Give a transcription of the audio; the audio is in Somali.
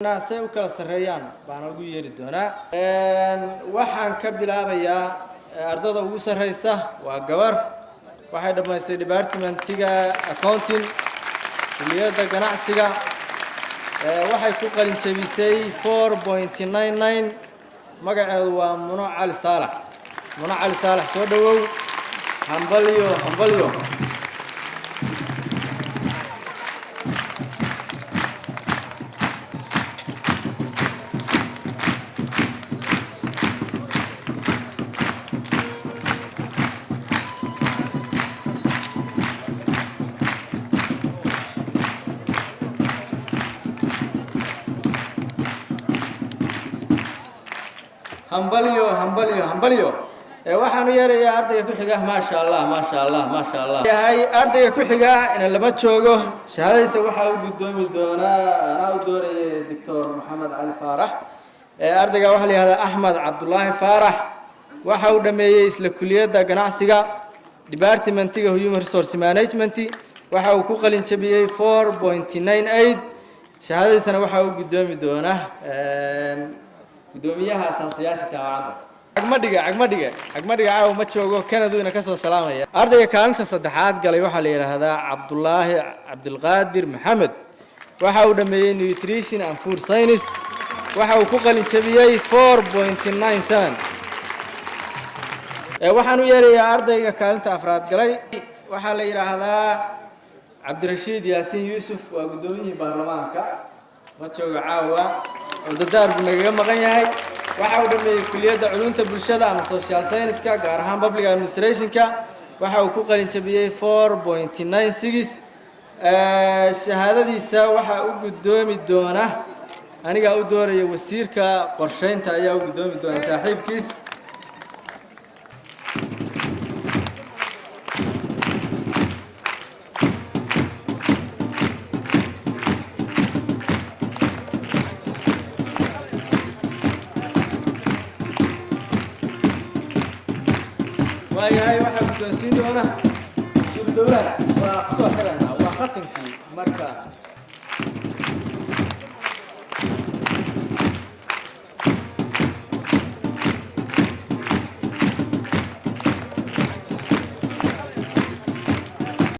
Say u kala sarreeyaan baana ugu yeeri doonaa. Waxaan ka bilaabayaa ardada ugu sarreysa. Waa gabar, waxay dhammaystay departmentiga accounting, kuliyadda ganacsiga. Waxay ku qalin jebisay 4.99. Magaceedu waa Muno Cali Saalax. Muno Cali Saalax, soo dhowow. Hambalyo, hambalyo. Hambalyo, hambalyo, hambalyo. Waxaan u yeerayaa ardayga ku xiga. Maasha Allah, maasha Allah, maasha Allah. Yahay ardayga ku xiga ina lama joogo. Shahaadadiisa waxaa u guddoomi doonaa, anaa u doonayay, Doctor Maxamed Cali Faarax. Ardayga waxaa la yihahdaa Axmed Cabdulaahi Faarax. Waxa uu dhameeyey isla kuliyadda ganacsiga, departmentiga human resource management. Waxa uu ku qalin jabiyey 4.98. Shahaadadiisana waxaa u guddoomi doona guddoomiyaha asaasayaasha jaamacadda. Cagmadhiga, Cagmadhiga, Cagmadhiga caawa ma joogo, Kanaduna ka soo salaamaya. Ardayga kaalinta saddexaad galay waxaa la yidhaahdaa Cabdulaahi Cabdilqaadir Maxamed. Waxa uu dhameeyey nutrition and food science. Waxa uu ku qalin jabiyey 4.97. Waxaan u yeerayaa ardayga kaalinta afraad galay. Waxaa la yidhaahdaa Cabdirashiid Yaasiin Yuusuf. Waa guddoomiyihii baarlamaanka, ma joogo caawa, cudurdaar buu nagaga maqan yahay. Waxa uu dhameeyey kuliyadda culumta bulshada ama social science-ka, gaar ahaan public administrationka. Waxa uu ku qalin jabiyey 4.96. Shahaadadiisa waxaa u guddoomi doona, anigaa u doonaya, wasiirka qorsheynta ayaa u guddoomi doona, saaxiibkiis. Waayahay, waxaa guddoonsiin doona wasiiru dowlaha. Waa kusoo xiranaa, waa khatankii marka.